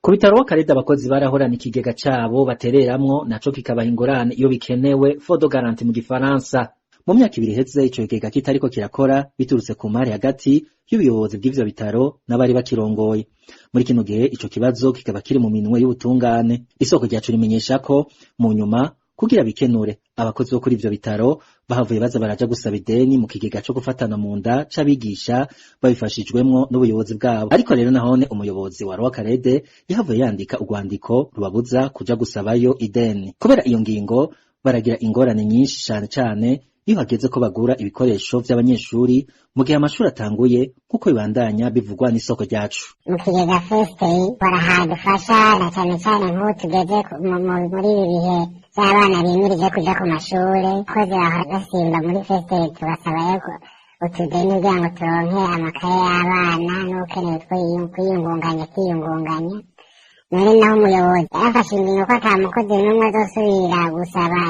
Ku bitaro w'akarede, abakozi barahorana ikigega cabo batereramwo, naco kikabaha ingurane iyo bikenewe, fonds de garantie mu gifaransa. Mu myaka 2 iheze ico kigega kitariko kirakora, biturutse ku mari hagati y'ubuyobozi bw'ivyo bitaro n'abari bakirongoye. Muri kino gihe ico kibazo kikaba kiri mu minwe y'ubutungane. Isoko ryacu rimenyesha ko mu nyuma, kugira bikenure, abakozi bo kuri ivyo bitaro bahavuye baza baraja gusaba ideni mu kigega co gufatana mu nda c'abigisha, babifashijwemwo n'ubuyobozi bwabo. Ariko rero nahone umuyobozi wa Rwakarede yahavuye yandika urwandiko rubabuza kuja gusabayo ideni. Kubera iyo ngingo, baragira ingorane nyinshi, cane cane iyo hageze ko bagura ibikoresho vy'abanyeshuri mu gihe amashuri atanguye, nk'uko bibandanya bivugwa n'isoko ryacu. Mu kigega FEST barahadufasha, na cane cane nk'ubu tugeze muri ibi bihe vy'abana bimirije kuja ku mashure. Abakozi bahora basimba muri FEST, tubasabayo utudeni kugira ngo turonke amakaye y'abana, n'ukeneye kwiyungunganya akiyungunganya. None naho umuyobozi yarafashe ingingo ko ata mukozi n'umwe azosubira gusaba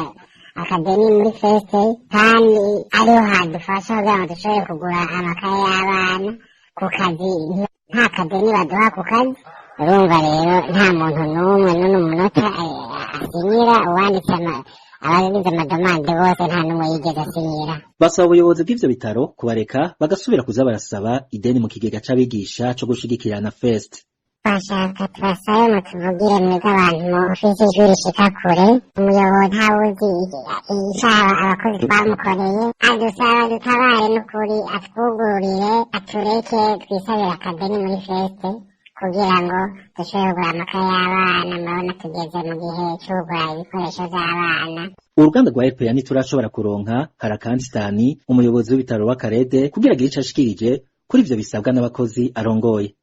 akadeni muri FEST, kandi ariho hadufasha kugira ngo dushobore kugura amakaye y'abana. Ku kazi nta kadeni baduha ku kazi. Urumva rero nta muntu n'umwe n'uno munota asinyira uwanditse, abagize ama demandes bose nta n'umwe yigeze asinyira. Basaba ubuyobozi bw'ivyo bitaro kubareka bagasubira kuza barasaba ideni mu kigega c'abigisha co gushigikirana, FEST. Twashaka tubasabe mutuvugire, mwebwe abantu mufise ijwi rishika kure. Umuyobozi ntawuzi icaha abakozi twamukoreye. Adusaba dutabare n'ukuri, atwugururire, atureke twisabire akadeni muri FEST kugira ngo dushobore kugura amakaye y'abana. Murabona tugeze mu gihe co kugura ibikoresho vy'abana. Uruganda rwa RPA ntiturashobora kuronka Harakandi Umuyobozi w'ibitaro w'Akarede kugira agire ico ashikirije kuri ivyo bisabwa n'abakozi arongoye.